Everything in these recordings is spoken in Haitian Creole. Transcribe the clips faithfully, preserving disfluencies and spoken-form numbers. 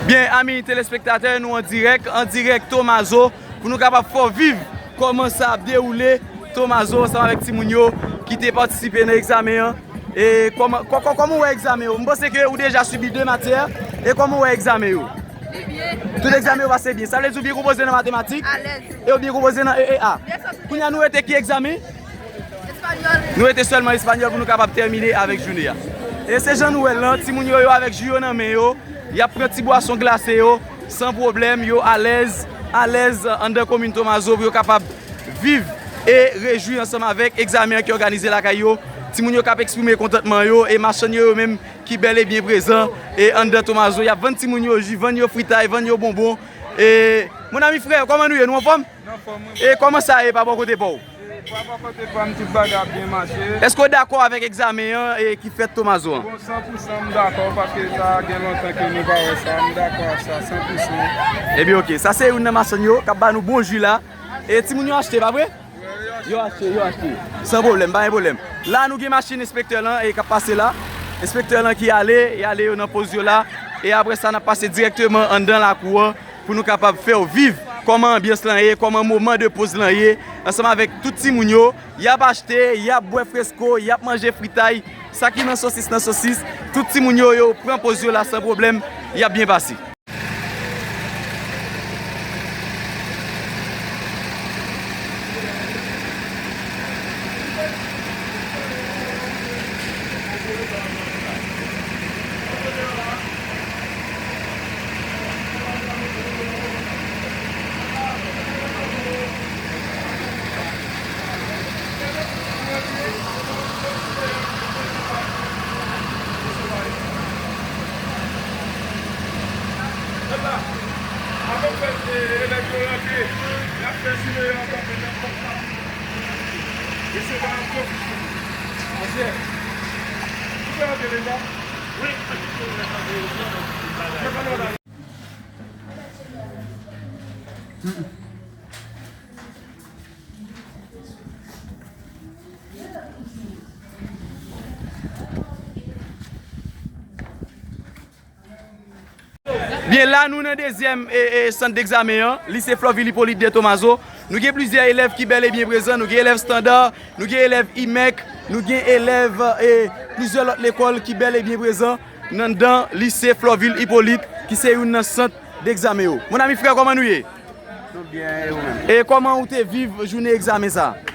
Byen, ami telespektatè, nou an dirèk, an dirèk Tomazo, pou nou kapab fè w viv kòman sa ap dewoule. Tomazo ansanm avèk timoun yo ki te patisipe nan egzamen an. E kòman, kò-, kò-, kòman w wè egzamen yo? M panse ke ou deja sibi de matyè. E kòman w wè egzamen yo? Li byen. Tout egzamen yo pase byen. Sa vle di ou byen konpoze nan matematik? Alèz. E ou byen konpoze nan E E A? Byen, sa se. Kounye a nou rete ki egzamen? Espanyòl. Nou rete sèlman espanyòl pou nou kapab tèmine avèk jounen an. E se jan nou wè l lan, timoun yo, yo avèk ji yo nan men yo, y ap pran ti bwason glase yo, san pwoblèm, yo alèz, alèz anndan komin Tomazo pou yo kapab viv e rejwi ansanm avèk egzamen an ki òganize lakay yo. Timoun yo k ap eksprime kontantman yo e machann yo, yo menm ki bèl e byen prezan e anndan Tomazo, y ap vann timoun yo ji, vann yo fritay, vann yo bonbon. E, mon ami frè, kòman nou ye? Nou anfòm? Nan fòm, wi. E kòman sa ye pa bò kote pa w? E pa bò kote pa m, tout bagay ap byen mache. Èske w dakò avèk egzamen an e ki fèt Tomazo an? Bon, san pou san m dakò, paske sa gen lontan ke nou pa wè sa, m dakò ak sa, san pou san. Ebyen, oke. Sa se youn nan machann yo k ap ba nou bon ji la. E timoun yo achte, pa vre? Yo achte, yo achte. San pwoblèm, pa gen pwoblèm. La, nou gen machin enspektè lan e k ap pase la. Enspektè lan ki ale, y ale yo nan poz yo la. E apre sa, n ap pase dirèkteman anndan lakou an pou nou kapab fè w viv kòman anbyans lan ye, kòman moman de poz lan ye, ansanm avèk tout timoun yo. Y ap achte, y ap bwè fresko, y ap manje fritay, sa ki nan sosis, nan sosis. Tout timoun yo, yo pran poz yo la san pwoblèm, y ap byen pase. Byen, la nou nan dezyèm e, e, sant degzamen an, lise Florvil Hyppolite de Tomazo. Nou gen plizyè elèv ki bèl e byen prezan. Nou gen elèv estanda, nou gen elèv imèk, nou gen elèv e, plizyè lòt lekòl ki bèl e byen prezan nan anndan lise Florvil Hyppolite, ki se youn nan sant degzamen yo. Mon ami frè, kòman nou ye? Nou byen, e ou menm? E kòman ou te viv jounen egzamen sa a?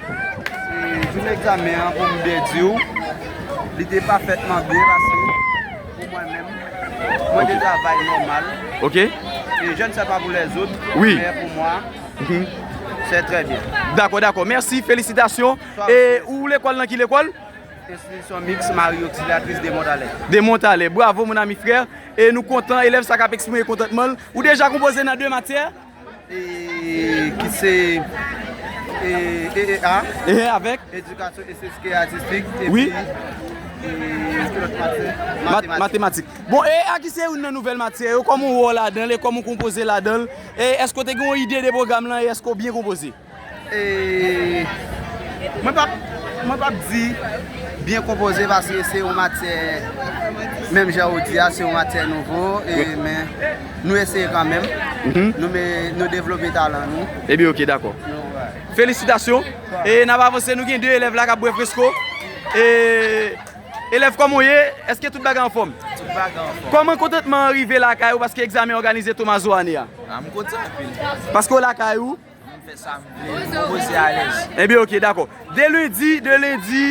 E jounen egzamen an, pou m byen di w, li te pafètman byen pase pou mwen menm. Mwen te travay nòmal. Ok. E je ne sais pas pour les autres, wi, mais pour moi, mhm, c'est très bien. Dakò, dakò. Mèsi, felisitasyon. E ou lekòl nan ki lekòl? Institution Mixte Marie Auxiliatrice de Montalais. De Montalais. Bravo, mon ami frè. E nou kontan, elèv sa k ap eksprime kontantman l. Ou deja konpoze nan de matyè? E ki se e, E E A, e avèk? Edikasyon estetik e atistik, epi, wi, e ki lòt matyè? Mat-, matematik. Matematik. Bon, E E A ki se youn nan nouvèl matyè yo, kòman w wè w ladan l e kòman w konpoze ladan l? E èske w te gen yon ide de pwogram lan e èske w byen konpoze? E, mwen p ap, mwen p ap di byen konpoze paske se yon matyè, menm jan ou di a, se yon matyè nouvo, e, wi, men nou eseye kanmenm. Mhm. Nou, men, nou devlope talan nou. Ebyen, oke, dakò. Nou, wè. Felisitasyon. E n ap avanse, nou gen de elèv la k ap bwè fresko. E, elèv, kòman w ye? Èske tout bagay anfòm? Tout bagay anfòm. Kòman kontantman an rive lakay ou paske egzamen òganize Tomazo ane a? A, m kontan anpil. Paske w lakay ou? M fè sa m vle, m konpoze alèz. Ebyen, oke, dakò. De lendi, de lendi,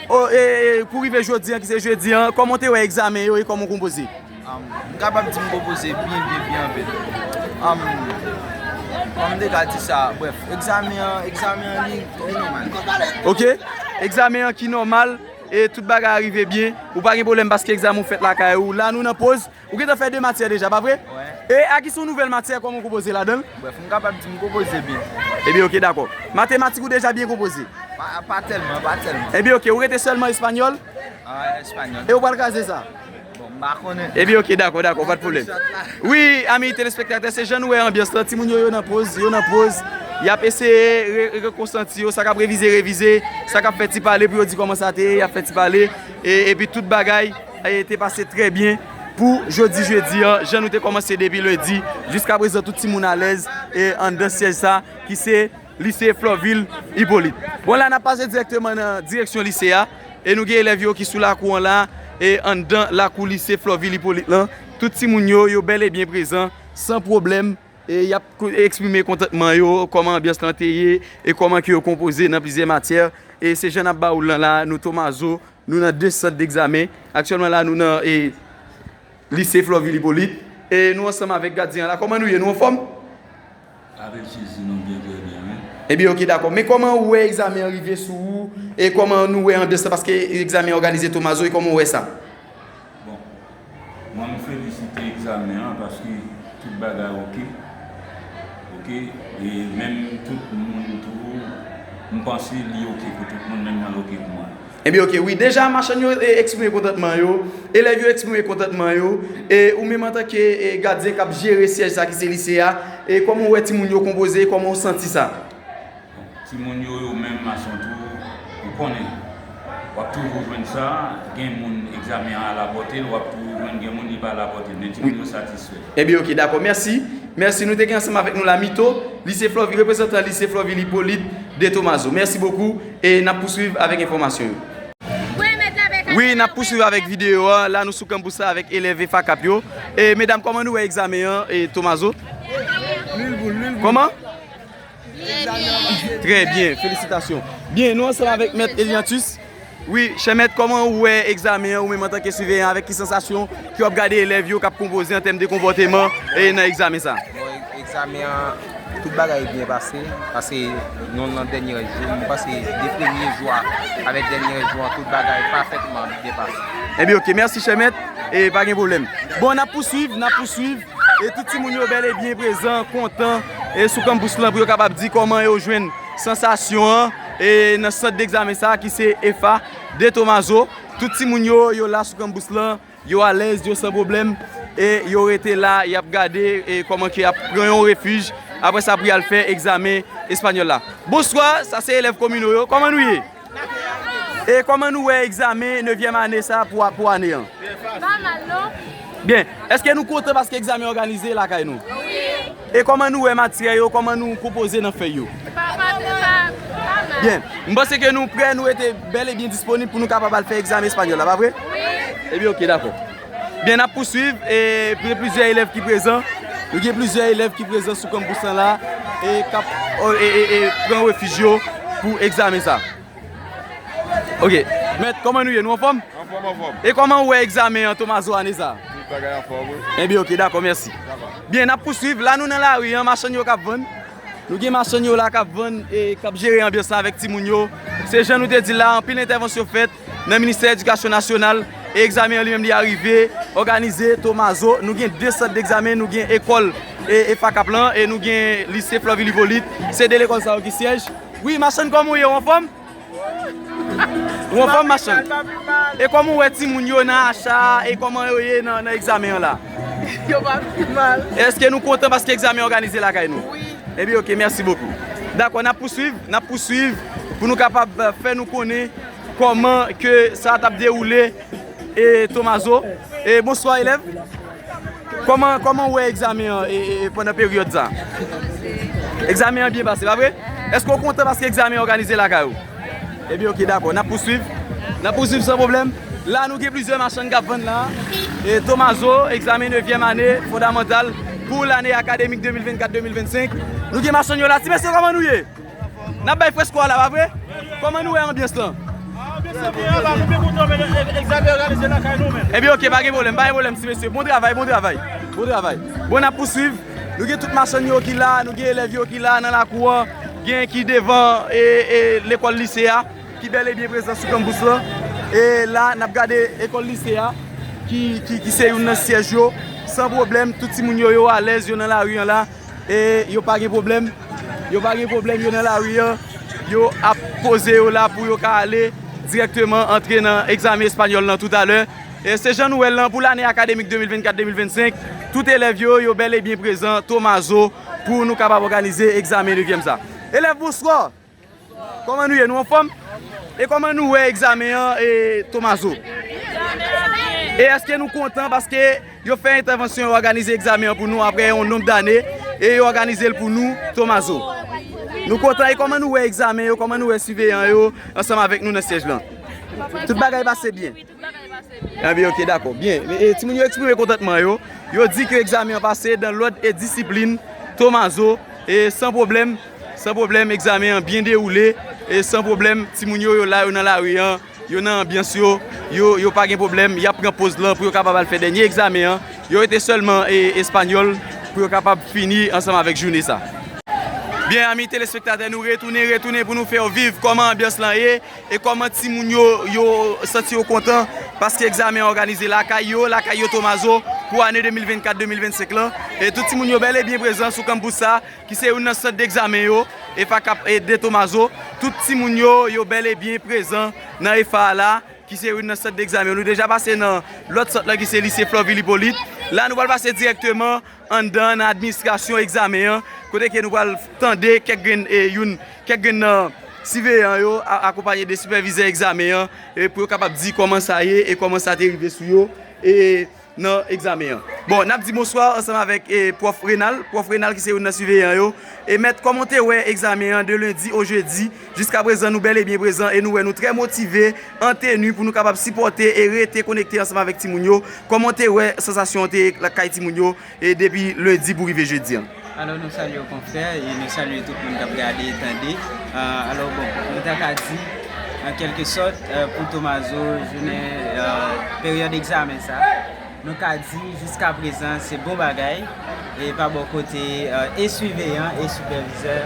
o, e, e, pou rive jodi an, ki se jedi an, kòman w te wè egzamen yo e kòman w konpoze? Am, m kapab di m konpoze byen, byen, byen anpil. Am, kòman m te ka di sa? Brèf, egzamen an, egzamen an, li, li nòmal. Oke. Egzamen an ki nòmal, e tout bagay a rive byen. Ou pa gen pwoblèm paske egzamen ou fèt lakay ou. La, nou nan poz. Ou gentan fè de matyè deja, pa vre? Wè. E a ki se yon nouvèl matyè, kòman w konpoze ladan l? Brèf, m kapab di m konpoze byen. Ebyen, oke, dakò. Matematik ou deja byen konpoze? Pa, pa tèlman, pa tèlman. Ebyen, oke, ou rete sèlman espanyòl? A, espanyòl. E ou pral kraze sa? Bon, m pa konnen. Ebyen, oke, dakò, dakò, pa de pwoblèm. Wi, ami telespektatè, se jan nou wè anbyans lan, timoun yo, yo nan poz, yo nan poz. Y ap eseye re-, re-, rekonsanti yo, sa k ap revize, revize, sa k ap fè ti pale pou yo di kòman sa te ye, y ap fè ti pale. E, epi tout bagay, e, te pase trè byen. Pou jodi jedi an, jan nou te kòmanse depi lendi, jiska prezan tout timoun alèz e anndan syèj sa ki se lise Florvil Hyppolite. Bon, la n ap pase dirèkteman nan direksyon lise a e nou gen elèv yo ki sou lakou an la e anndan lakou lise Florvil Hyppolite lan. Tout timoun yo, yo bèl e byen prezan, san pwoblèm. E y ap ko- eksprime kontantman yo, kòman anbyans lan te ye, e kòman ke yo konpoze nan plizyè matyè. E se jan n ap ba ou l lan la, nou Tomazo, nou nan de sant degzamen. Aktyèlman la, nou nan e, lise Florvil Hyppolite. E nou ansanm avèk gadyen an la. Kòman nou ye? Nou anfòm? Avèk Jezi, nou byen, trè byen, wi. Ebyen, oke, dakò. Men kòman ou wè egzamen an rive sou ou? E kòman nou wè anbyans lan? Paske egzamen an òganize Tomazo, e kòman ou wè sa? Bon, mwen m felisite egzamen an paske tout bagay oke. Oke, e menm tout moun tou, m panse li oke pou tout moun, menm jan l oke pou mwen. Ebyen, oke, wi. Deja, machann yo e, eksprime kontantman yo, elèv yo eksprime kontantman yo, e ou menm antanke e, gadyen k ap jere syèj sa ki se lise a, e kòman w wè timoun yo konpoze, kòman w santi sa? Timoun yo, yo menm, machann tou, ou konnen, w ap toujou jwenn sa, gen moun egzamen an alapòte l, w ap toujou jwenn gen moun li pa alapòte l, men timoun yo satisfè. Ebyen, oke, dakò, mèsi. Mèsi, nou te gen ansanm avèk nou la Mito, lise Florvil, reprezantan lise Florvil Hyppolite de Tomazo. Mèsi bokou, e n ap pouswiv avèk enfòmasyon yo. Wi, n ap pouswiv avèk videyo a. La, nou sou kanpous la avèk elèv EFACAP yo. E medam, kòman nou wè egzamen an, e Tomazo? Kòman? Trè byen, felisitasyon. Byen, nou ansanm avèk mèt Eliantus. Wi, chè mèt, kòman ou wè egzamen an, ou menm antanke siveyan, avèk ki sansasyon ke w ap gade elèv yo k ap konpoze an tèm de konpòteman e nan egzamen sa? Bon, e- egzamen an, tout bagay byen pase, paske nou nan dènye jou, m panse de premye jou a avèk dènye jou an, tout bagay pafètman byen pase. Ebyen, oke, mèsi, chè mèt, e pa gen pwoblèm. Bon, n ap pouswiv, n ap pouswiv, e tout timoun yo bèl e byen prezan, kontan, e sou kanpous lan pou yo kapab di kòman yo jwenn sansasyon an, e nan sant degzamen sa a ki se EFA de Tomazo. Tout timoun yo, yo la sou kanpous lan, yo alèz, yo san pwoblèm, e yo rete la, y ap gade, e kòman ke y ap pran yon refij, apre sa pou y al fè egzamen espanyòl la. Bonswa, sa se elèv Komino yo, kòman nou ye? E kòman nou wè egzamen nevyèm ane sa pou, pou ane an? Pa mal, non? Byen, èske nou kontan paske egzamen òganize lakay nou? Wi. E kòman nou wè matyè yo, kòman nou konpoze nan fèy yo? Pa, pa, pa, pa mal. Byen, m panse ke nou prè, nou rete bèl e byen disponib pou nou kapab al fè egzamen espanyòl la, pa vre? Wi. Ebyen, oke, dakò. Byen, n ap pouswiv, e gen plizyè elèv ki prezan. Nou gen plizyè elèv ki prezan sou kanpous lan la, e k ap, e, e, e, pran refij yo pou egzamen sa. Oke. Mèt, kòman nou ye? Nou anfòm? Anfòm, anfòm. E kòman ou wè egzamen an, Tomazo, ane sa a? Tout bagay anfòm, wi. Ebyen, oke, dakò, mèsi. Byen, n ap pouswiv. La, nou nan lari an, machann yo k ap vann. Nou gen machann yo la k ap vann e k ap jere anbyans la avèk timoun yo. Se jan nou te di l la, anpil entèvansyon fèt nan Ministè Edikasyon Nasyonal e egzamen an li menm li arive òganize, Tomazo. Nou gen de sant degzamen, nou gen ekòl e, EFACAP lan, e nou gen lise Florvil Hyppolite. Se de lekòl sa yo ki syèj. Wi, machann, kòman w ye? Ou anfòm? Ou anfòm, machann? E kòman w wè timoun yo nan acha a? E kòman yo ye nan, nan egzamen an la? Yo pa pi mal. Èske nou kontan paske egzamen an òganize lakay nou? Wi. Ebyen, oke, mèsi bokou. Dakò, n ap pouswiv, n ap pouswiv pou nou kapab, eh, fè nou konnen kòman ke sa t ap dewoule. E Tomazo. E bonswa, elèv. Kòman, kòman w wè egzamen an, e, e, e, pandan peryòd sa? Egzamen an byen pase, pa vre? Èske w kontan paske egzamen an òganize lakay ou? Ebyen, oke, dakò. N ap pouswiv. N ap pouswiv san pwoblèm. La, nou gen plizyè machann k ap vann la. E Tomazo, egzamen nevyèm ane fondamantal pou lane akademik de mil vennkat de mil vennsenk. Nou gen machann yo la. Ti mesye, kòman nou ye? N ap bay frèsko a la, pa vre? Kòman nou wè anbyans lan? Anbyans lan byen anba, nou byen kontan, men, e, egzamen òganize lakay nou, men. Ebyen, oke, pa gen pwoblèm, pa gen pwoblèm, ti mesye. Bon travay, bon travay. Bon travay. Bon, n ap pouswiv. Nou gen tout machann yo ki la, nou gen elèv yo ki la nan lakou an, gen ki devan, e, e, lekòl lise a, ki bèl e byen prezan sou kanpous lan. E la, n ap gade ekòl lise a, ki, ki, ki se youn nan syèj yo. San pwoblèm, tout timoun yo, yo alèz, yo nan lari an la. E yo pa gen pwoblèm. Yo pa gen pwoblèm, yo nan lari an. Yo ap poze yo la pou yo ka ale dirèkteman antre nan egzamen espanyòl lan toutalè. E se jan nou wè l lan, pou lane akademik de mil vennkat de mil vennsenk, tout elèv yo, yo bèl e byen prezan, Tomazo, pou nou kapab òganize egzamen nevyèm sa. Elèv, bonswa! Kòman nou ye? Nou anfòm? E kòman nou wè egzamen an, e, Tomazo? Egzamen an byen. E èske nou kontan paske yo fè entèvansyon, yo òganize egzamen an pou nou apre yon nonb dane, e yo òganize l pou nou, Tomazo? Nou kontan, e kòman nou wè egzamen yo, kòman nou wè siveyan yo ansanm avèk nou nan syèj lan? Tout bagay pase byen? Ebyen, ok, dakò, byen. E, timoun yo eksprime kontantman yo. Yo di ke egzamen an pase dan lòd e disiplin, Tomazo, e san pwoblèm, san pwoblèm, egzamen an byen dewoule, e san pwoblèm, timoun yo, yo la, yo nan lari an, yo nan anbyans yo, yo, yo pa gen pwoblèm, y ap pran poz lan pou yo kapab al fè dènye egzamen an. Yo rete sèlman, e, espanyòl pou yo kapab fini ansanm avèk jounen sa. Byen, ami telespektatè, nou retounen, retounen pou nou fè w viv kòman anbyans lan ye e kòman timoun yo, yo santi yo kontan paske egzamen an òganize lakay yo, lakay yo Tomazo pou ane de mil vennkat, de mil vennsenk lan. E tout timoun yo bèl e byen prezan sou kanpous sa, ki se youn nan sant degzamen yo, efa k ap ede Tomazo. Tout timoun yo, yo bèl e byen prezan nan efa a la, ki se youn nan sant degzamen yo. Nou deja pase nan lòt sant lan, ki se lise Florvil Hyppolite. La, nou pral pase dirèkteman anndan nan administrasyon egzamen an, kote ke nou pral tande kèk grenn, e, youn, kèk grenn nan siveyan yo, a-, akonpanye de sipèvizè egzamen an, e, pou yo kapab di kòman sa ye e kòman sa te rive sou yo, e, nan egzamen an. Bon, n ap di bonswa ansanm avèk, e, pwòf Renal. Pwòf Renal ki se youn nan siveyan yo. E mèt, kòman w te wè egzamen an de lendi o jedi? Jiska prezan, nou bèl e byen prezan e nou wè nou trè motive, an teni pou nou kapab sipòte e rete konekte ansanm avèk timoun yo. Kòman w te wè sansasyon an te ye lakay timoun yo e depi lendi pou rive jedi an? Alò, nou salye w, konfrè, e nou salye tout moun k ap gade e tande. Ah, alò, bon, nou ta ka di, an kèlke sòt, eh, pou Tomazo, jounen, eh, peryòd egzamen sa, nou ka di, jiska prezan, se bon bagay, e pa bò kote, eh, e siveyan, e sipèvizè.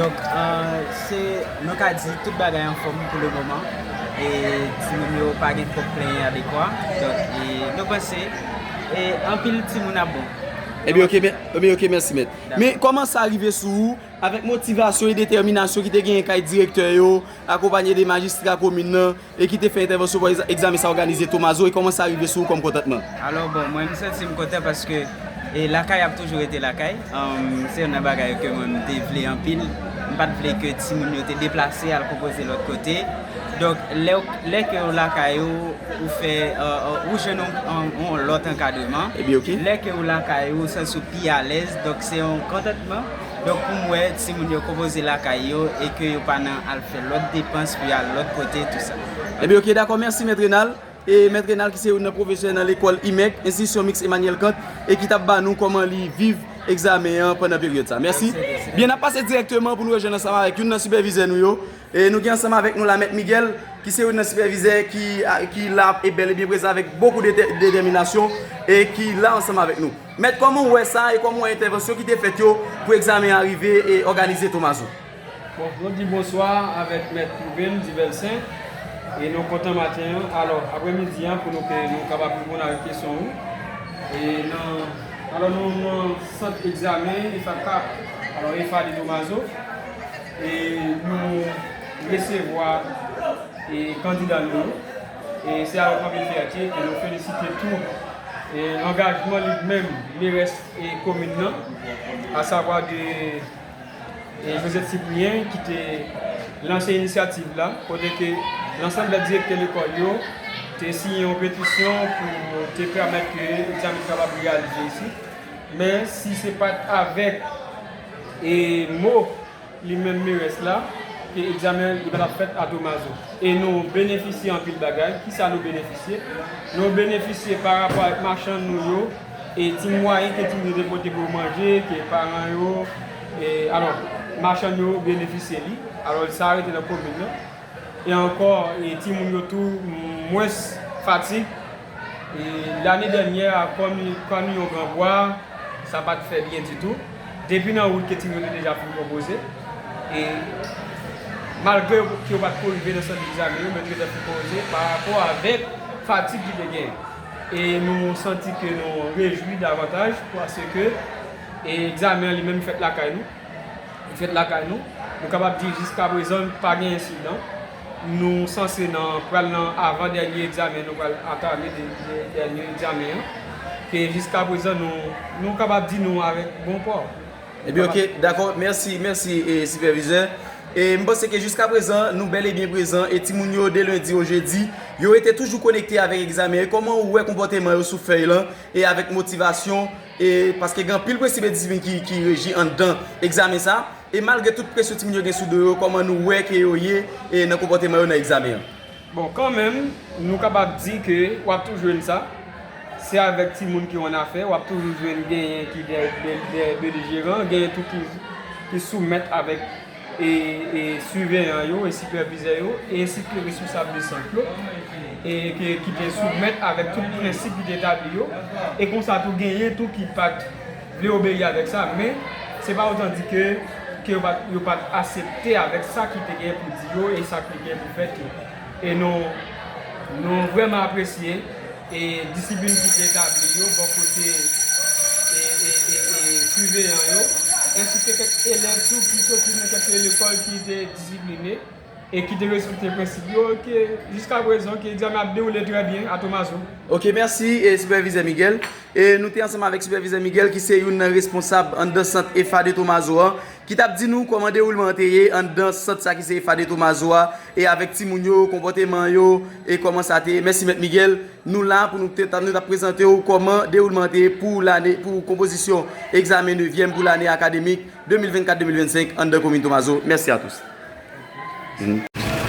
Donk, eh, se, nou ka di, tout bagay anfòm pou le moman, e timoun yo pa gen twòp plenyen adekwa. Donk, e nou panse, e anpil timoun ap bon. Ebyen, ok, mè-, ebyen, ok, mèsi, mèt. Dakò. Men, kòman sa rive sou ou, avèk motivasyon e detèminasyon ki te genyen kay direktè yo, akonpanye de majistra komin nan, e ki te fè entèvansyon pou egza-, egzamen sa òganize Tomazo, e kòman sa rive sou ou kòm kontantman? Alò, bon, mwen, m santi m kontan paske, e, lakay ap toujou rete lakay. Ahn, se youn nan bagay ke mwen, m te vle anpil. M pa t vle ke timoun yo te deplase al konpoze lòt kote. Donk, lè w, lè ke w lakay ou, ou fè, eh, eh, ou jwenn yon, yon, yon lòt ankadreman. Ebyen, ok. Lè ke ou lakay ou, ou santi w pi alèz, donk se yon kontantman. Donk, pou m wè timoun yo konpoze lakay yo e ke yo pa nan al fè lòt depans pou y al lòt kote, tou sa. Ebyen, ok, dakò, mèsi, Mèt Renal. E Mèt Renal ki se youn nan pwofesè nan lekòl IMEC, Enstitisyon Miks Emmanuel Kant, e ki t ap ba nou kòman li viv egzamen an pandan peryòd sa. Mèsi. Mèsi, mèsi. Byen, n ap pase dirèkteman pou nou rejwenn ansanm avèk youn nan sipèvizè nou yo. E nou gen ansanm avèk nou la Mèt Miguel, ki se youn nan sipèvizè ki, a, ki la e bèl e byen prezan avèk bokou de dè-, detèminasyon e ki la ansanm avèk nou. Mèt, kòman w wè sa e kòman w wè entèvansyon ki te fèt yo pou egzamen an rive e òganize Tomazo? Bon, nou di bonswa avèk Mèt Prouven Divelsen e nou kontan maten an. Alò, aprèmidi an, pou nou ke nou kapab reponn avèk kesyon ou. E nan, alò, nou nan sant egzamen EFA k ap, alò, EFA de Tomazo. E nou resevwa, e, kandida nou yo. E se avèk anpil fyète ke nou felisite tou, e, angajman li menm merès, e, komin nan, asavwa de, e, Josette Cyprien ki te lanse inisyativ la, kote ke lansanm de direktè lekòl yo te siyen yon petisyon pou te pèmèt ke egzamen kapab reyalize isit. Men si se pa t avèk, e, mo li menm merès la, ke egzamen li pa t ap fèt a Tomazo. E nou benefisye anpil bagay. Kisa nou benefisye? Nou benefisye pa rapò ak machann nou yo, e ti mwayen ke timoun yo te pote pou yo manje, ke paran yo, e, alò, machann yo benefisye li. Alò, sa rete nan komin nan. E ankò, e timoun yo tou mwens fatig. E lane dènyè a, kòm, kòm yon gran bwa, sa pa t fè byen ditou. Depi nan wout ke timoun yo te deja fin konpoze. E malgre yo, ke yo pa t ko rive nan sant egzamen yo, men yo te fin konpoze pa rapò avèk fatig ki te genyen. E nou santi ke nou rejwi davantaj paske, e egzamen an li menm fèt lakay nou. Fèt lakay nou. Nou kapab di jiska prezan pa gen ensidan. Nou sanse nan, pral nan avan dènye egzamen, nou pral antame de, de, dènye egzamen an. Ke jiska prezan nou, nou kapab di nou avèk bon pwa. Ebyen, ok, dakò. Mèsi, mèsi, e, sipèvizè. E m panse ke jiska prezan, nou bèl e byen prezan, e timoun yo, de lendi o jedi, yo rete toujou konekte avèk egzamen. E kòman ou wè konpòteman yo sou fèy lan, e avèk motivasyon, e paske gen anpil prensip e disiplin ki, ki reji anndan egzamen sa, e malgre tout presyon timoun yo gen sou do yo, kòman nou wè ke yo ye, e nan konpòteman yo nan egzamen an? Bon, kanmenm, nou kapab di ke w ap toujou jwenn sa. Se avèk timoun ke w annafè, w ap toujou jwenn genyen ki dè, dè, dè belijeran, genyen tou ki, ki soumèt avèk e, e siveyan yo, e sipèvizè yo, e ensi ke responsab de sant yo, e ke, ki te soumèt avèk tout prensip ki te etabli yo, e konsa tou genyen tou ki pa t vle obeyi avèk sa, men se pa otan di ke, ke yo pa t, yo pa t aksepte avèk sa ki te gen pou di yo e sa ki te gen pou fèt yo. E nou, nou vrèman apresye e disiplin ki te etabli yo bò kote e, e, e, e siveyan yo, ensi ke kèk elèv tou ki soti nan kèk lekòl ki te disipline e ki te respekte prensip yo, ke jiska prezan ke egzamen ap dewoule trè byen a Tomazo. Ok, mèsi, e, Sipèvizè Miguel. E nou te ansanm avèk Sipèvizè Miguel, ki se youn nan responsab anndan sant EFA de Tomazo an, ki t ap di nou kòman dewoulman an te ye anndan sant sa ki se EFA de Tomazo a, e avèk timoun yo, konpòteman yo, e kòman sa te ye. Mèsi, Mèt Miguel. Nou la pou nou te, nou t ap prezante w kòman dewoulman an te ye pou lane, pou konpozisyon egzamen nevyèm pou lane akademik de mil vennkat de mil vennsenk anndan komin Tomazo. Mèsi a tous.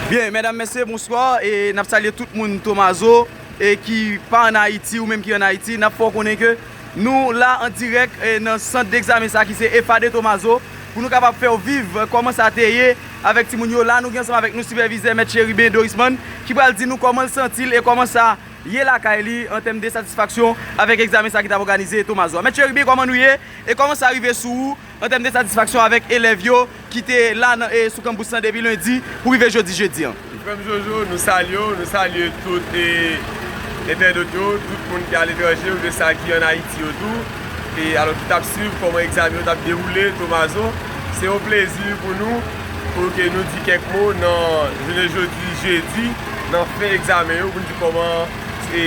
Byen, medam, mesye, bonswa. E n ap salye tout moun Tomazo e ki pa ann Ayiti ou menm ki ann Ayiti. N ap fè w konnen ke nou la an dirèk e nan sant degzamen sa ki se EFA de Tomazo pou nou kapab fè w viv kòman sa te ye avèk timoun yo. La, nou gen ansanm avèk nou sipèvizè, Mèt Chérubin Dorisman, ki pral di nou kòman l santi l e kòman sa ye lakay li an tèm de satisfaksyon avèk egzamen sa ki t ap òganize Tomazo a. Mèt Chérubin, kòman nou ye? E kòman sa rive sou ou an tèm de satisfaksyon avèk elèv yo ki te la nan, e, sou kanpous lan depi lendi pou rive jodi jedi an? Frè m Jojo, nou salye w, nou salye tout, e, entènot yo, tout moun ki aletranje, oubyen sa ki ann Ayiti yo tou. E alò ki t ap swiv kòman egzamen yo t ap dewoule Tomazo. Se yon plezi pou nou pou ke nou di kèk mo nan jounen jodi, jedi, nan fen egzamen yo, pou n di kòman e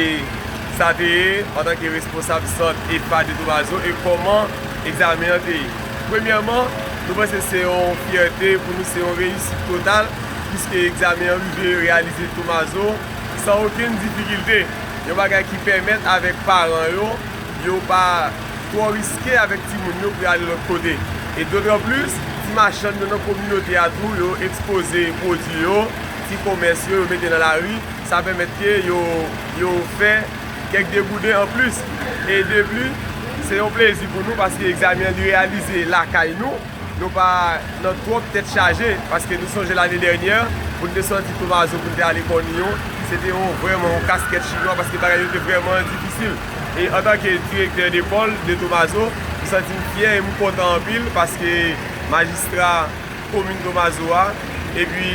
sa te ye antanke responsab sant EFA de Tomazo e kòman egzamen an te ye. Premyèman, nou panse se yon fyète pou nou, se yon reyisit total, piske egzamen an rive reyalize Tomazo san okenn difikilte. Yon bagay ki pèmèt avèk paran yo, yo pa twò riske avèk timoun yo pou y ale lòt kote. E dotranplis, ti machann yo nan kominote a tou, yo ekspoze pwodui yo, ti komès yo, yo mete nan lari, sa pèmèt ke yo, yo fè kèk degouden anplis. E depli, se yon plezi pou nou paske egzamen an li reyalize lakay nou. Nou pa nan twòp tèt chaje, paske nou sonje lane dènyè, pou n te sòti Tomazo pou n te ale Kòniyon, se te yon, vrèman yon kaskèt chinwa, paske bagay yo te vrèman difisil. E antanke direktè lekòl de Tomazo, m santi m fyè e m kontan anpil, paske majistra komin Tomazo a, epi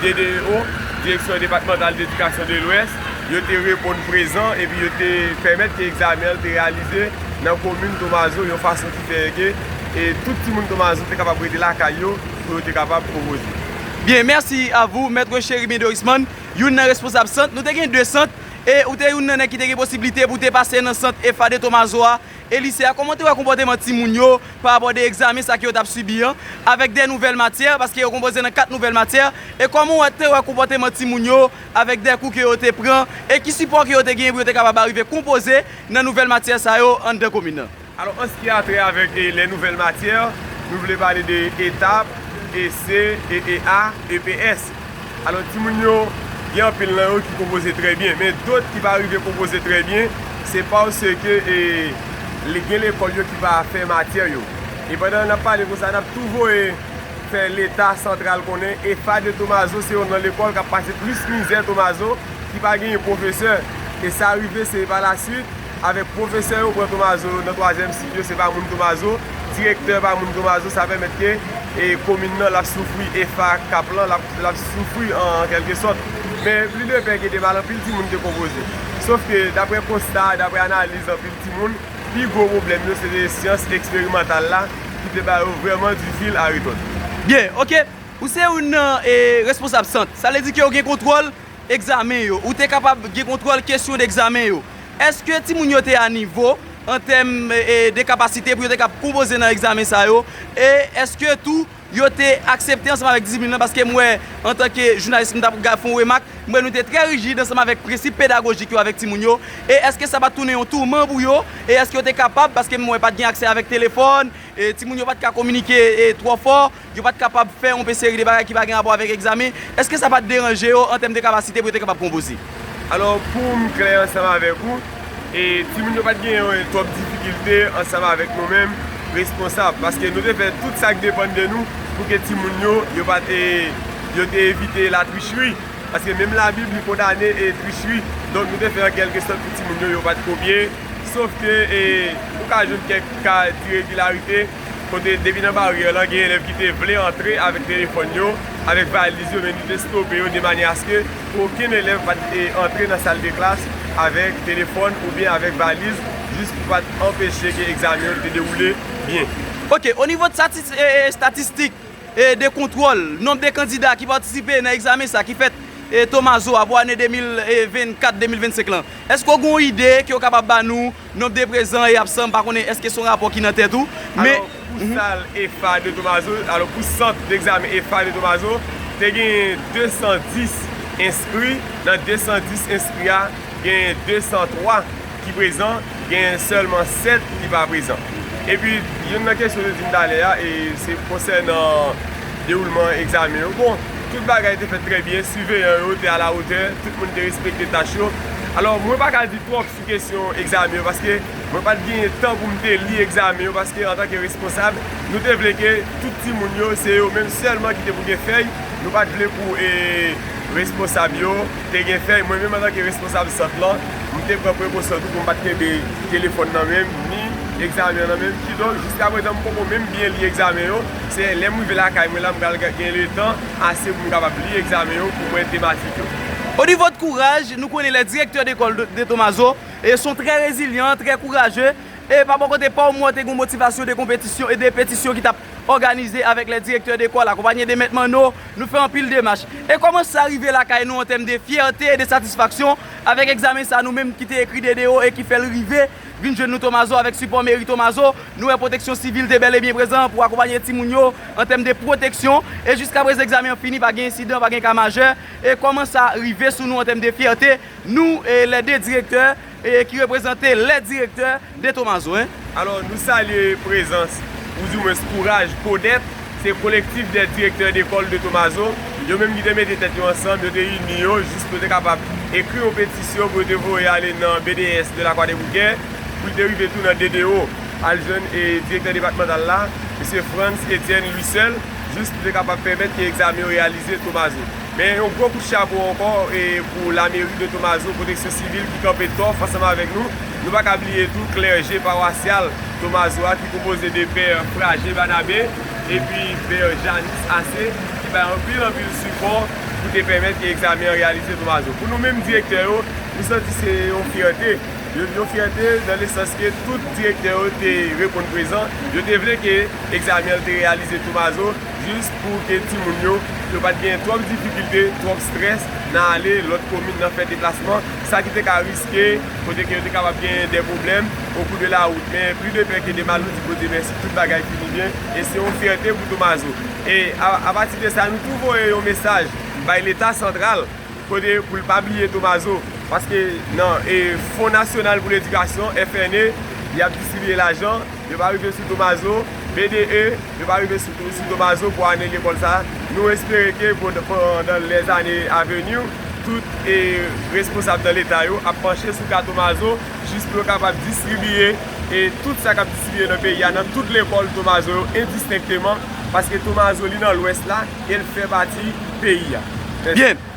D D E O, Direksyon Depatmantal Dedikasyon de Lwès, yo te reponn prezan, epi yo te pèmèt ke egzamen an te reyalize nan komin Tomazo yon fason ki fè ke, e, tout timoun Tomazo te kapab rete lakay yo pou yo te kapab konpoze. Byen, mèsi a vou, Mèt Chérubin Dorisman, youn nan responsab sant. Nou te gen de sant, e ou te youn nan nèg ki te gen posiblite pou te pase nan sant EFA de Tomazo a, e lise a. Kòman w te wè konpòteman timoun yo pa rapò de egzamen sa ke yo t ap sibi an, avèk de nouvèl matyè, paske yo konpoze nan kat nouvèl matyè, e kòman w te wè konpòteman timoun yo avèk de kou ke yo te pran, e ki sipò ke yo te genyen pou yo te kapab arive konpoze nan nouvèl matyè sa yo anndan komin nan? Alò, an ce qui a trait avec, eh, les nouvelles matières, nou vle pale de etap, E C, E E A, E P S. Alò, timoun yo, gen anpil nan yo ki konpoze trè byen, men dòt ki pa rive konpoze trè byen, se paske, eh, le-, gen lekòl yo ki pa fè matyè yo. E pandan n ap pale konsa, n ap tou voye fè Leta santral konnen EFA de Tomazo se youn nan lekòl k ap pase plis mizè Tomazo, ki pa genyen pwofesè. E sa rive, se pa laswit, avèk pwofesè yo pran Tomazo nan twazyèm sik yo, se pa moun Tomazo, direktè pa moun Tomazo, sa pèmèt ke, e, komin nan l ap soufri, EFA k ap lan, l ap, l ap soufri an, an kèlkesòt. Men pli de byen ke de mal, anpil timoun te konpoze. Sòf ke, daprè konsta, daprè analiz anpil timoun, pi gwo pwoblèm yo, se te syans eksperimantal la, ki te ba yo vrèman difi a retòn. Byen, ok. Ou se youn nan, e, responsab sant. Sa vle di ke ou gen kontwòl egzamen yo. Ou te kapab gen kontwòl kesyon de egzamen yo. Èske timoun yo te a nivo an tèm, e, de kapasite pou yo te kab konpoze nan egzamen sa yo? E èske tou yo te aksepte ansanm avèk diziplinan, paske m wè, antanke jounalis, m t ap ga-, fè yon remak, m wè nou te trè rijid ansanm avèk prensip pedagojik yo avèk timoun yo. E èske sa pa t tounen yon touman pou yo? E èske yo te kapab, paske m wè pa t gen aksè avèk telefòn, e timoun yo pa t ka kominike, e twò fò, yo pa t kapab fè yon pe seri de bagay ki pa gen rapò avèk egzamen. Èske sa pa t deranje yo an tèm de kapasite pou yo te kapab konpoze? Alò, pou m klè ansanm avèk ou, e timoun yo pa t gen twòp difikilte ansanm avèk nou menm, responsab, paske nou te fè tout sa k depann de nou pou ke timoun yo, yo pa t, e, yo te evite latrichri, paske menm Labib, li kondane, e, trichri. Donk, nou te fè an kèlke sòt pou timoun yo, yo pa t kopye, sof ke, e, ou ka jwenn kèk ka diregilarite, kote depi nan baryè lan, gen elèv ki te vle antre avèk telefòn yo, avèk valiz yo, men nou te stope yo de manyè aske okenn elèv pa t, e, antre nan sal de klas avèk telefòn oubyen avèk valiz, jis pou pa t anpeche ke egzamen yo te dewoule byen. Ok, o nivo de statis-, e, e, estatistik, e, de kontwòl, nonb de kandida ki patisipe nan egzamen sa ki fèt, e, Tomazo a pou ane de mil vennkat, de mil vennsenk lan, èske w gen yon ide ke w kapab ba nou, nonb de prezan e absan, m pa konnen èske se yon rapò ki nan tèt ou, men... Alò, pou sal EFA de Tomazo, alò, pou sant degzamen EFA de Tomazo, te gen de san dis enskri. Nan de san dis enskri a, gen de san twa ki prezan, gen sèlman sèt ki pa prezan. Epi, youn nan kesyon yo di m talè a, e se konsènan dewoulman egzamen yo. Bon, tout bagay te fèt trè byen, siveyan yo te alawotè, tout moun te respekte tach yo. Alò, mwen pa ka di twòp sou kesyon egzamen yo, paske mwen pa t genyen tan pou m te li egzamen yo, paske antanke responsab, nou te vle ke tout timoun yo, se yo menm sèlman ki te pou gen fèy. Nou pa t vle pou, e, responsab yo te gen fèy. Mwen menm, antanke responsab sant lan, m te pran prekosyon tou pou m pa t kenbe telefòn nan men m, ni egzamen an nan men m. Kidonk, jiskaprezan, m poko menm byen li egzamen yo. Se lè m rive lakay mwen la, m pral gen letan ase pou m kapab li egzamen yo, pou m wè tematik yo. O nivo de kouraj, nou konnen les directeurs d'école de, de Tomazo, e, sont très résilients, très courageux. E pa bò kote pa w, mwen te gen motivasyon de konpetisyon e de petisyon ki t ap òganize avèk les directeurs d'école, akonpanye de mèt Manno, nou fè anpil demach. E kòman sa rive lakay nou an tèm de fyète e de satisfaksyon avèk egzamen sa nou menm ki te ekri de de o e ki fè l rive vin jwenn nou Tomazo avèk sipò meri Tomazo? Nou wè pwoteksyon sivil te bèl e byen prezan pou akonpanye timoun yo an tèm de pwoteksyon. E jiskaprezan egzamen an fini, pa gen ensidan, pa gen ka majè. E kòman sa rive sou nou an tèm de fyète, nou, e, les deux directeurs, e, ki reprezante les directeurs de Tomazo, en? Alò, nou salye prezans, oudimwens kouraj, KODET, se Collectif des Directeurs d'École de Tomazo. Yo menm ki te mete tèt yo ansanm, yo te ini yo jis pou yo te kapab ekri yon petisyon pou yo te voye ale nan B D S de Lakwa de Boukè, pou l te rive tou nan D D O, al jwenn, e, direktè depatmantal la, mesye Frantz Etienne Louisseul, jis pou te kapab pèmèt ke egzamen yo reyalize Tomazo. Men yon gwo kout chapo ankò, e, pou lameri de Tomazo, pwoteksyon sivil ki kanpe tòf ansanm avèk nou. Nou pa ka bliye tou klèje pawasyal Tomazo a ki konpoze de pè Fraje Banabe epi pè Janis Ase ki bay anpil, anpil sipò pou te pèmèt ke egzamen an reyalize Tomazo. Pou nou menm direktè yo, nou santi se yon fyète. Yo, yon fyète nan lesans ke tout direktè yo te reponn prezan. Yo te vle ke egzamen an te reyalize Tomazo, jis pou ke timoun yo, yo pa t gen twòp difikilte, twòp estrès nan ale lòt komin nan fè deplasman, sa ki te ka riske kote ke yo te kapab gen de pwoblèm au cours de la route. Men plis de pè ke de mal, nou di Bondye mèsi, tout bagay fini byen e se yon fyète pou Tomazo. E a, apati de sa, nou tou voye yon mesaj bay Leta santral, kote pou l pa bliye Tomazo, paske nan, e, Fon Nasyonal pou Ledikasyon, F N E, y ap distribiye lajan, yo pa rive sou Tomazo, B D E, yo pa rive sou, sou Tomazo pou ane lekòl sa a. Nou espere ke pou, pandan lèzane avenir, tout, e, responsab nan Leta yo ap panche sou ka Tomazo jis pou yo kapab distribiye, e, tout sa k ap distribiye nan peyi a, nan tout lekòl Tomazo yo endistenkteman, paske Tomazo li nan Lwès la e l fè pati peyi a. Mèsi. Byen.